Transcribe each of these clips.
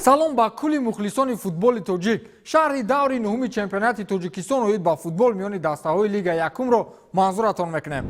Салом ба кулли мухлисони футболи тоҷик. Шарҳи даври нуҳуми чемпионати Тоҷикистон оид ба футбол миёни дастаҳои Лига якумро манзуратон мекунем.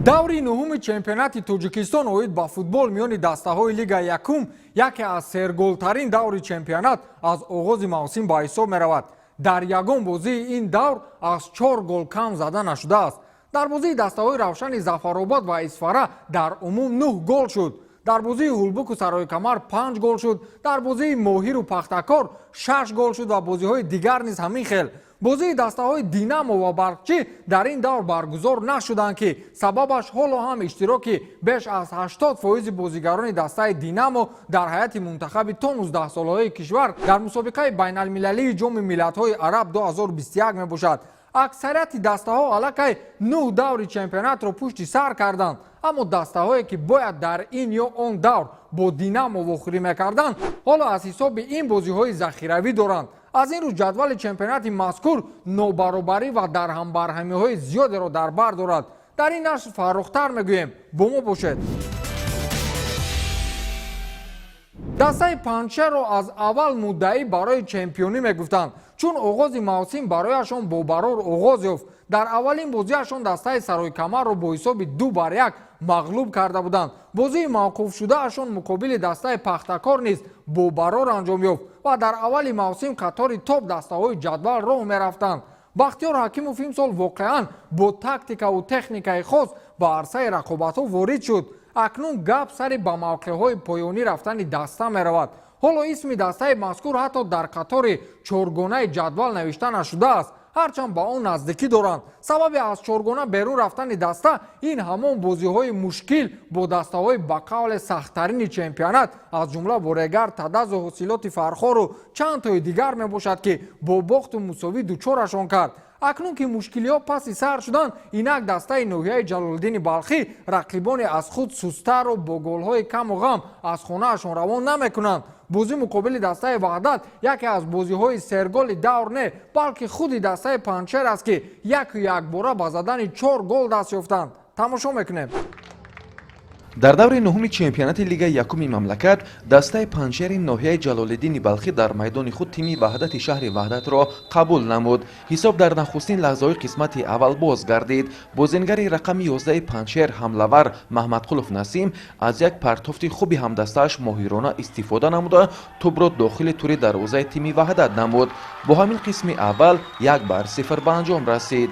Даври нуҳуми чемпионати Тоҷикистон оид ба футбол миёни дастаҳои Лига якум яке аз серголтарин даври чемпионат аз оғози мавсим ба ҳисоб меравад. Дар ягон бозии ин давр аз чор гол кам зада нашудааст. Дар бозии дастаҳои Равшани Зафаробод ва Исфара дар умум нӯҳ гол шуд. Дар бозии Ҳулбуку Сароикамар панҷ гол шуд. Дар бозии Моҳиру Пахтакор шаш гол шуд ва бозиҳои дигар низ ҳамин хел. Бозии дастаҳои Динамо ва Барқчӣ дар ин давр баргузор нашуданд, ки сабабаш ҳоло ҳам иштироки беш аз 80 фоизи бозигарони дастаи Динамо дар ҳайати мунтахаби то 19 солаҳои кишвар дар мусобиқаи байналмилалии Ҷоми миллатҳои араб 2021 мебошад. Аксарияти дастаҳо аллакай нӯҳ даври чемпионатро пушти сар карданд, аммо дастаҳое, ки бояд дар ин ё он давр бо Динамо вохӯрӣ мекарданд, ҳоло аз ҳисоби ин бозиҳои захиравӣ доранд. Аз ин рӯз ҷадвали чемпионати мазкур нобаробарӣ ва дарҳамбарҳамиҳои зиёдеро дар бар дорад. Дар ин нашр фаррухтар мегӯем, бо мо бошед. Дастаи Панҷшерро аз аввал муддаӣ барои чемпионӣ мегуфтанд, чун оғози мавсим барояшон бо барор оғоз ёфт. Дар аввалин бозиашон дастаи Сароикамарро бо ҳисоби 2-1 мағлуб карда буданд. Бозии мавқуфшудаашон муқобили дастаи Пахтакор низ бо барор анҷом ёфт ва дар аввали мавсим қатори топ дастаҳои ҷадвал роҳ мерафтанд. Бахтиёр Ҳакимов имсол воқеан бо тактикаву техникаи хос ба арсаи рақобатҳо ворид шуд. Акнун гап сари ба мавқеъҳои поёнӣ рафтани даста меравад. Ҳоло исми дастаи мазкур ҳатто дар қатори чоргонаи ҷадвал навишта нашудааст, ҳарчанд ба он наздикӣ доранд. Сабаби аз чоргона берун рафтани даста ин ҳамон бозиҳои мушкил бо дастаҳои ба қавле сахттарини чемпионат, аз ҷумла Борегар, Тадазу Ҳосилоти Фархору чанд тои дигар мебошад, ки бо бохту мусовӣ дучорашон кард. Акнун ки мушкилиҳо паси сар шуданд, инак дастаи ноҳияи Ҷалолиддини Балхӣ рақибони аз худ сустарро бо голҳои каму ғам аз хонаашон равон намекунанд. Бозӣ муқобили дастаи Ваҳдат яке аз бозиҳои серголи давр не, балки худи дастаи Панҷшер аст, ки яку якбора ба задани чор гол даст ёфтанд. Тамошо мекунем. Дар даври нуҳуми чемпионати Лигаи якуми мамлакат дастаи Панҷшери ноҳияи Ҷалолиддини Балхӣ дар майдони худ тими Ваҳдати шаҳри Ваҳдатро қабул намуд. Ҳисоб дар нахустин лаҳзаҳои қисмати аввал боз гардид. Бозингари рақами 11 Панҷшер, ҳамлавар Маҳмадқулов Насим аз як партофти хуби ҳамдастааш моҳирона истифода намуда, тӯбро дохили тури дарвозаи тими Ваҳдат намуд. Бо ҳамин қисми аввал 1-0 ба анҷом расид.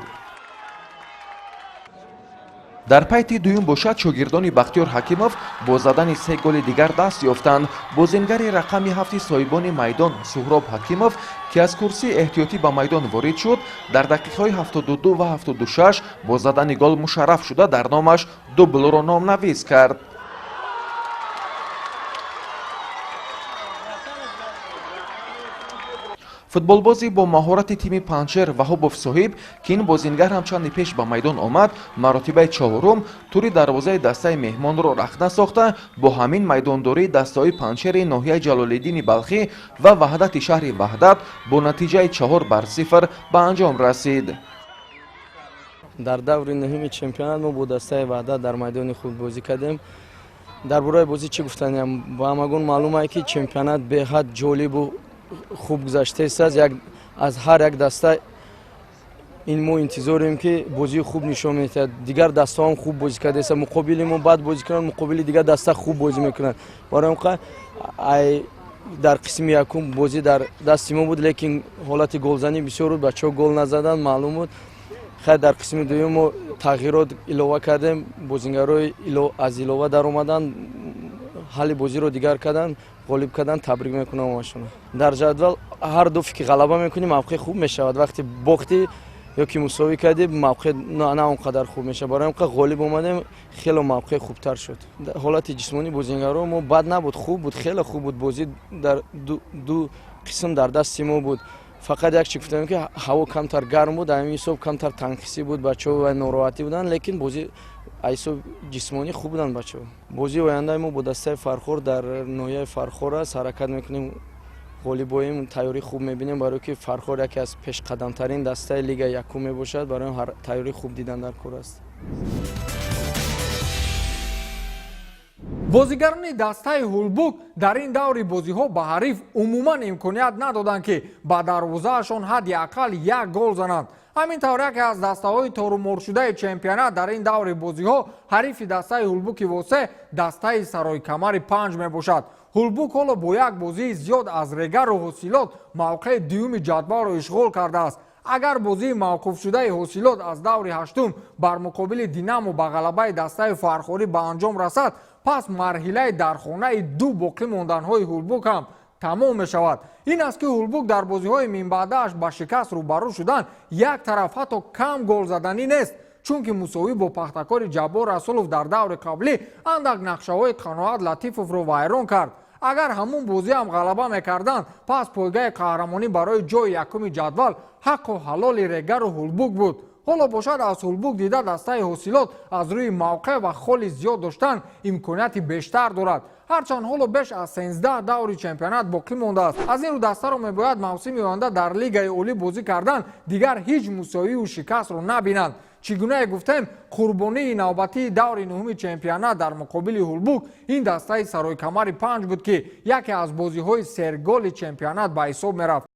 Дар пайти дуюм бошад, шогирдони Бахтиёр Ҳакимов бо задани се голи дигар даст ёфтанд. Бозингари рақами ҳафти соҳибони майдон Суҳроб Ҳакимов, ки аз курсии эҳтиётӣ ба майдон ворид шуд, дар дақиқаҳои 72 ва 76 бо задани гол мушарраф шуда, дар номаш дублро номнавис кард. Футболбози бо маҳорати тими Панҷшер Ваҳобов Соҳиб, ки ин бозингар ҳам чанде пеш ба майдон омад, маротибаи чоҳурум тури дарвозаи дастаи меҳмонро рахна сохта, бо ҳамин майдондории дастаҳои Панҷшери ноҳияи Ҷалолиддини Балхӣ ва Ваҳдати шаҳри Ваҳдат бо натиҷаи 4-0 ба анҷом расид. Дар даври нуҳуми чемпионат мо бо дастаи Ваҳдат дар майдони худ бозӣ кардем. Дар бораи бозӣ чӣ гуфтаниям? Ба ҳамагон маълум ае, ки чемпионат беҳад ҷолибу хуб гузаштааст. Аз ҳар як даста ин мо интизорем, ки бозии хуб нишон медиҳад. Дигар дастаҳоам хуб бозӣ кардааст. Муқобили мо бад бозӣ кунанд, муқобили дигар даста хуб бозӣ мекунанд. Барои он ай дар қисми якум бозӣ дар дасти мо буд, лекин ҳолати голзанӣ бисёр буд, бачаҳо гол назаданд, маълум буд. Хайр, дар қисми дуюм мо тағйирот илова кардем, бозингарои аз илова даромаданд, ҳалли бозиро дигар карданд, ғолиб карданд. Табрик мекунам ҳамашонро. Дар ҷадвал ҳар ду ки ғалаба мекунӣ, мавқеъ хуб мешавад. Вақте бохтӣ ё ки мусовӣ кардӣ, мавқеъ на он қадар хуб мешавад. Барои он ғолиб омадем, хело мавқеъ хубтар шуд. Ҳолати ҷисмонии бозингаро мо бад набуд, хуб буд, хеле хуб буд. Бозӣ дар ду қисм дар дасти мо буд. Фақат як чи гуфтам, ки ҳаво камтар гарм буд, ҳамин ҳисоб камтар танқисӣ буд, бачаҳо ва нороҳатӣ буданд, лекин бозӣ аз ҳисоби ҷисмонӣ хуб буданд бачаҳо. Бозии ояндаи мо бо дастаи Фархор дар ноҳияи Фархор аст. Ҳаракат мекунем ғолибоем, тайёрӣ хуб мебинем, барое ки Фархор яке аз пешқадамтарин дастаи Лигаи якум мебошад. Барои тайёрӣ хуб дидан дар кор аст. Бозигарони дастаи Ҳулбук дар ин даври бозиҳо ба ҳариф умуман имконият надоданд, ки ба дарвозаашон ҳадди ақал як гол зананд. Ҳамин тавр, яке аз дастаҳои торуморшудаи чемпионат дар ин даври бозиҳо ҳарифи дастаи Ҳулбуки Восе, дастаи Саройкамари панҷ мебошад. Ҳулбук ҳоло бо як бозии зиёд аз Регару Ҳосилот мавқеи дуюми ҷадвалро ишғол кардааст. Агар бозии мавқуфшудаи Ҳосилот аз даври ҳаштум бар муқобили Динамо ба ғалабаи дастаи фархорӣ ба анҷом расад, пас марҳилаи дар хонаи ду боқӣ монданҳои Ҳулбук ҳам тамом мешавад. Ин аст, ки Ҳулбук дар бозиҳои минбаъдааш ба шикаст рӯбарӯ шудан як тараф, ҳатто кам голзаданӣ нест, чунки мусовӣ бо Пахтакори Ҷаббор Расулов дар даври қаблӣ андак нақшаҳои Қаноат Латифовро вайрон кард. Агар ҳамун бозиам ғалаба мекарданд, пас пойгаи қаҳрамонӣ барои ҷои якуми ҷадвал ҳаққу ҳалоли Регару Ҳулбук буд. Ҳоло бошад, аз Ҳулбук дида дастаи Ҳосилот аз рӯи мавқеъ ва холи зиёд доштан имконияти бештар дорад, ҳарчанд ҳоло беш аз 13 даври чемпионат боқӣ мондааст. Аз ин рӯ дастаро мебояд мавсими оянда дар лигаи олӣ бозӣ кардан дигар ҳеҷ мусовию шикастро набинанд. Чӣ гунае гуфтем, қурбонии навбатии даври нуҳуми чемпионат дар муқобили Ҳулбук ин дастаи Саройкамари панҷ буд, ки яке аз бозиҳои серголи чемпионат ба ҳисоб мерафт.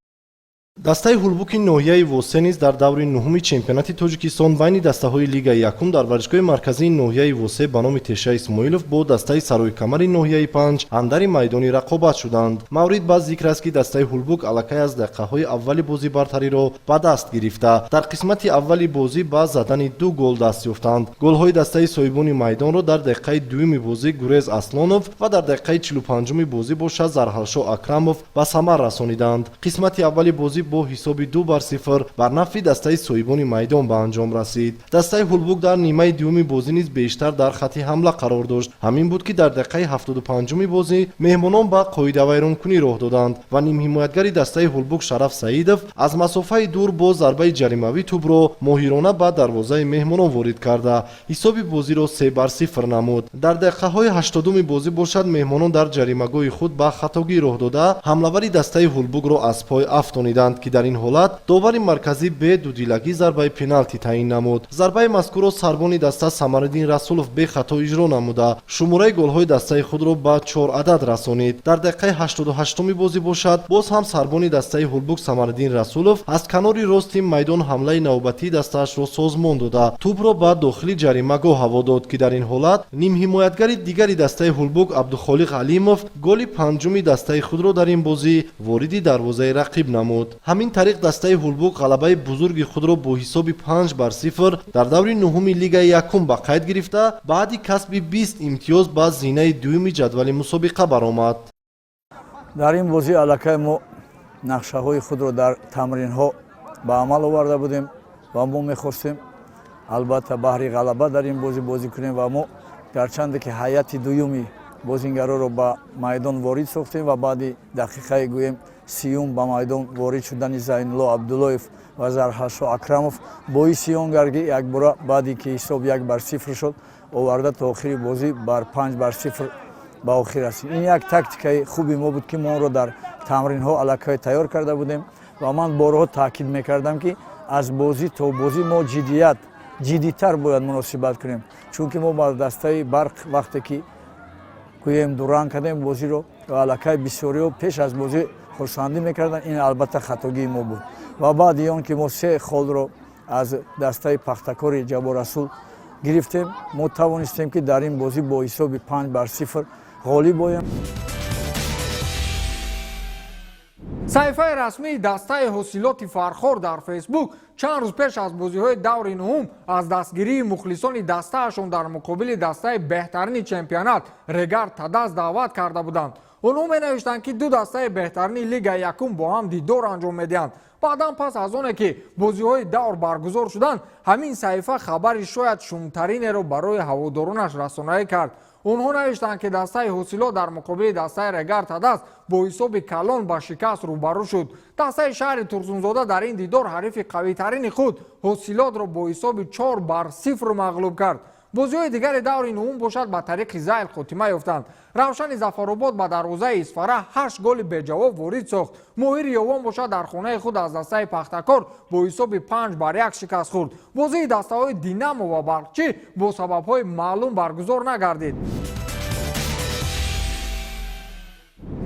Дастаи Ҳулбуки ноҳияи Восе низ дар даври нуҳуми чемпионати Тоҷикистон байни дастаҳои лигаи якум дар варзишгоҳи марказии ноҳияи Восе ба номи Теша Исмоилов бо дастаи Саройкамари ноҳияи панҷ андари майдони рақобат шуданд. Маврид ба зикр аст, ки дастаи Ҳулбук аллакай аз дақиқаҳои аввали бозӣ бартариро ба даст гирифта, дар қисмати аввали бозӣ ба задани ду гол даст ёфтанд. Голҳои дастаи соҳибони майдонро дар дақиқаи дуюми бозӣ Гурез Аслонов ва дар дақиқаи 45-уми бозӣ бошад Зарҳалшо Акрамов ба самар расониданд. Қисмати аввали бозӣ бо ҳисоби 2-0 бар нафъи дастаи соҳибони майдон ба анҷом расид. Дастаи Ҳулбук дар нимаи дуюми бозӣ низ бештар дар хатти ҳамла қарор дошт. Ҳамин буд, ки дар дақиқаи 75-уми бозӣ меҳмонон ба қоидавайронкунӣ роҳ доданд ва нимҳимоятгари дастаи Ҳулбук Шараф Саидов аз масофаи дур бо зарбаи ҷаримавӣ тӯбро моҳирона ба дарвозаи меҳмонон ворид карда, ҳисоби бозиро 3-0 намуд. Дар дақиқаҳои 80-уми бозӣ бошад, меҳмонон дар ҷаримагоҳи худ ба хатогӣ роҳ дода, ҳамлавари дастаи Ҳулбукро аз пой афтониданд, ки дар ин ҳолат довари марказӣ бе дудилагӣ зарбаи пеналти таъин намуд. Зарбаи мазкурро сарбони даста Самариддин Расулов бехато иҷро намуда, шумораи голҳои дастаи худро ба чор адад расонид. Дар дақиқаи 88-уми бозӣ бошад, боз ҳам сарбони дастаи Ҳулбук Самариддин Расулов аз канори рости майдон ҳамлаи навбатии дастаашро созмон дода, тӯбро ба дохили ҷаримагоҳ ҳаво дод, ки дар ин ҳолат нимҳимоятгари дигари дастаи Ҳулбук Абдухолиқ Алимов голи панҷуми дастаи худро дар ин бозӣ вориди дарвозаи рақиб намуд. Ҳамин тариқ, дастаи Ҳулбук ғалабаи бузурги худро бо ҳисоби 5-0 дар даври нуҳуми лигаи якум ба қайд гирифта, баъди касби 20 имтиёз ба зинаи дуюми ҷадвали мусобиқа баромад. Дар ин бозӣ аллакай мо нақшаҳои худро дар тамринҳо ба амал оварда будем ва мо мехостем, албатта, баҳри ғалаба дар ин бозӣ бозӣ кунем. Ва мо гарчанде ки ҳайати дуюми бозингароро ба майдон ворид сохтем ва баъди дақиқаи, гӯем, 30-ум ба майдон ворид шудани Зайнулло Абдуллоев ва Зарҳашо Акрамов боиси он гардид, якбора баъде ки ҳисоб 1-0 шуд, оварда то охири бозӣ бар 5-0 ба охир расид. Ин як тактикаи хуби мо буд, ки мо онро дар тамринҳо аллакай тайёр карда будем. Ва ман борҳо таъкид мекардам, ки аз бозӣ то бозӣ мо ҷиддият, ҷиддитар бояд муносибат кунем, чунки мо ба дастаи Барқ вақте ки, гӯем, дуранг кардем бозиро ва аллакай бисёриҳо пеш аз бозӣ хурсандӣ мекарданд, ин албатта хатогии мо буд. Ва баъди он ки мо се холро аз дастаи Пахтакори Ҷабборрасул гирифтем, мо тавонистем, ки дар ин бозӣ бо ҳисоби 5-0 ғолиб оем. Саҳифаи расмии дастаи Ҳосилоти Фархор дар Фейсбук чанд рӯз пеш аз бозиҳои даври нуҳум аз дастгирии мухлисони дастаашон дар муқобили дастаи беҳтарини чемпионат Регар Тадаз даъват карда буданд. Онҳо менавиштанд, ки ду дастаи беҳтарини лигаи якум бо ҳам дидор анҷом медиҳанд. Баъдан, пас аз оне ки бозиҳои давр баргузор шуданд, ҳамин саҳифа хабари шояд шумтаринеро барои ҳаводоронаш расонаӣ кард. Онҳо навиштанд, ки дастаи Ҳосилот дар муқобили дастаи Регар Тадаз бо ҳисоби калон ба шикаст рӯбарӯ шуд. Дастаи шаҳри Турсунзода дар ин дидор ҳарифи қавитарини худ Ҳосилотро бо ҳисоби 4-0 мағлуб кард. Бозиҳои дигари даври нуҳум бошад, ба тариқи зайл хотима ёфтанд. Равшани Зафаробод ба дарвозаи Исфара ҳашт голи беҷавоб ворид сохт. Моҳири Ёвон бошад, дар хонаи худ аз дастаи Пахтакор бо ҳисоби 5-1 шикаст хӯрд. Бозии дастаҳои Динамо ва Барқчӣ бо сабабҳои маълум баргузор нагардид.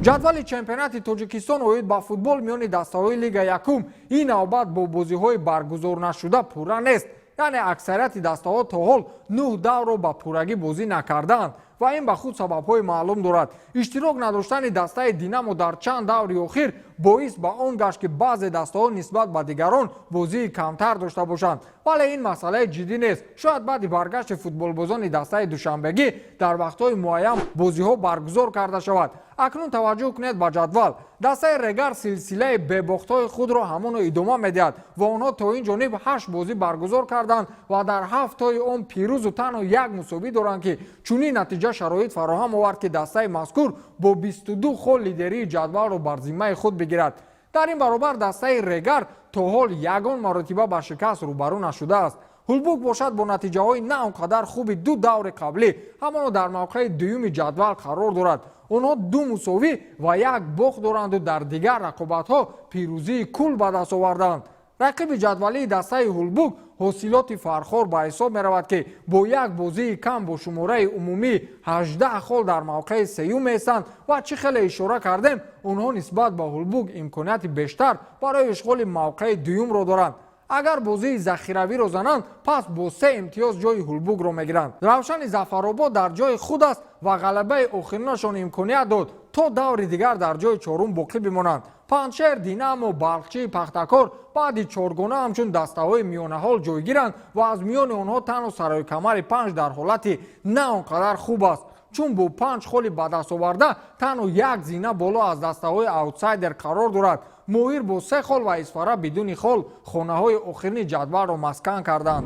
Ҷадвали чемпионати Тоҷикистон оид ба футбол миёни дастаҳои Лига якум ин навбат бо бозиҳои баргузорнашуда пурра нест. Яъне аксарияти дастаҳо то ҳол нӯҳ даврро ба пуррагӣ бозӣ накардаанд ва ин ба худ сабабҳои маълум дорад. Иштирок надоштани дастаи Динамо дар чанд даври охир боис ба он гашт, ки баъзе дастаҳо нисбат ба дигарон бозии камтар дошта бошанд. Вале ин масъалаи ҷиддӣ нест. Шояд баъди баргашти футболбозони дастаи душанбегӣ дар вақтҳои муайян бозиҳо баргузор карда шавад. Акнун таваҷҷӯҳ кунед ба ҷадвал. Дастаи Регар силсилаи бебохтҳои худро ҳамоно идома медиҳад ва онҳо то ин ҷониб ҳашт бозӣ баргузор карданд ва дар ҳафттои он пирӯзу танҳо як мусовӣ доранд, ки чунин натиҷа шароит фароҳам овард, ки дастаи мазкур бо 22 хол лидерии ҷадвалро бар зиммаи худ бигирад. Дар ин баробар дастаи Регар то ҳол ягон маротиба ба шикаст рӯбарӯ нашудааст. Ҳулбук бошад, бо натиҷаҳои на он қадар хуби ду даври қаблӣ ҳамоно дар мавқеи дуюми ҷадвал қарор дорад. Онҳо ду мусовӣ ва як бохт доранду дар дигар рақобатҳо пирӯзии кул ба даст оварданд. Рақиби ҷадвалии дастаи Ҳулбук Ҳосилоти Фархор ба ҳисоб меравад, ки бо як бозии кам бо шумораи умумии 18 хол дар мавқеи сеюм меистанд ва чӣ хеле ишора кардем, онҳо нисбат ба Ҳулбук имконияти бештар барои ишғоли мавқеи дуюмро доранд. Агар бозии захиравиро зананд, пас бо се имтиёз ҷои Ҳулбукро мегиранд. Равшани Зафаробод дар ҷои худ аст ва ғалабаи охиринашон имконият дод, то даври дигар дар ҷои чорум боқӣ бимонанд. Панҷшер, Динамо, Балхчӣ, Пахтакор баъди чоргона ҳамчун дастаҳои миёнаҳол ҷойгиранд ва аз миёни онҳо танҳо Сарои-Камари панҷ дар ҳолати на он қадар хуб аст, чун бо панҷ холи ба даст оварда танҳо як зина боло аз дастаҳои аутсайдер қарор дорад. Моҳир бо се хол ва Исфара бидуни хол хонаҳои охирини ҷадвалро маскан карданд.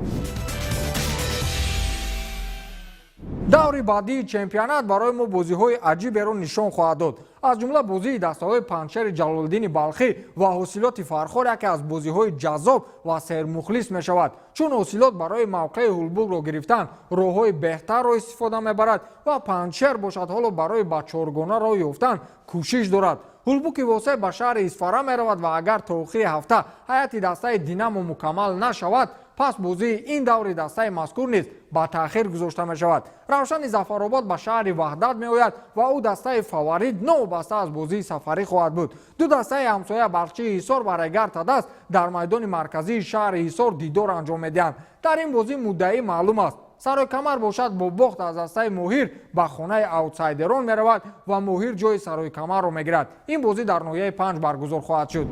Даври баъдии чемпионат барои мо бозиҳои аҷиберо нишон хоҳад дод. Аз ҷумла бозии дастаҳои Панҷшери Ҷалолиддини Балхӣ ва Ҳосилоти Фархор яке аз бозиҳои ҷаззоб ва сермухлис мешавад, чун Ҳосилот барои мавқеи Ҳулбукро гирифтан роҳҳои беҳтарро истифода мебарад ва Панҷшер бошад, ҳоло барои ба чоргона роҳ ёфтан кӯшиш дорад. Ҳулбуки Восеъ ба шаҳри Исфара меравад ва агар то охири ҳафта ҳайати дастаи Динамо мукаммал нашавад, пас бозии ин даври дастаи мазкур низ ба таъхир гузошта мешавад. Равшани Зафаробод ба шаҳри Ваҳдат меояд ва ӯ дастаи фаворит новобаста аз бозии сафарӣ хоҳад буд. Ду дастаи ҳамсоя, Балхчии Ҳисор ва Регар Тадас, дар майдони марказии шаҳри Ҳисор дидор анҷом медиҳанд. Дар ин бозӣ муддаӣ маълум аст. Саройкамар бошад, бо бохт аз дастаи Моҳир ба хонаи аутсайдерон меравад ва Моҳир ҷои Саройкамарро мегирад. Ин бозӣ дар ноҳияи панҷ баргузор хоҳад шуд.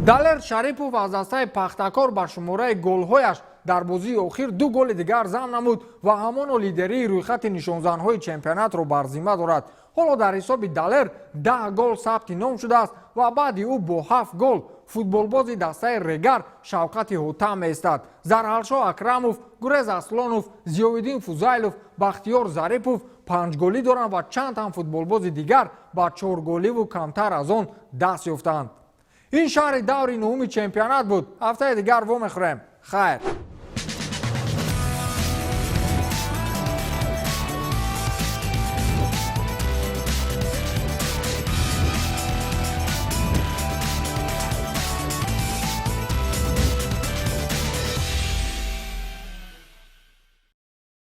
Далер Шарипов аз дастаи Пахтакор ба шумораи голҳояш дар бозии охир ду голи дигар зам намуд ва ҳамоно лидерии рӯйхати нишонзанҳои чемпионатро бар зимма дорад. Ҳоло дар ҳисоби Далер 10 гол сабти ном шудааст ва баъди ӯ бо ҳафт гол футболбози дастаи Регар Шавқати Ҳотам меистад. Зарҳалшоҳ Акрамов, Гурез Аслонов, Зиёвиддин Фузайлов, Бахтиёр Зарипов панҷголӣ доранд ва чанд ҳам футболбози дигар ба чорголиву камтар аз он даст ёфтаанд. Ин шаҳри даври нуҳуми чемпионат буд. Ҳафтаи дигар вомехӯрем. Хайр.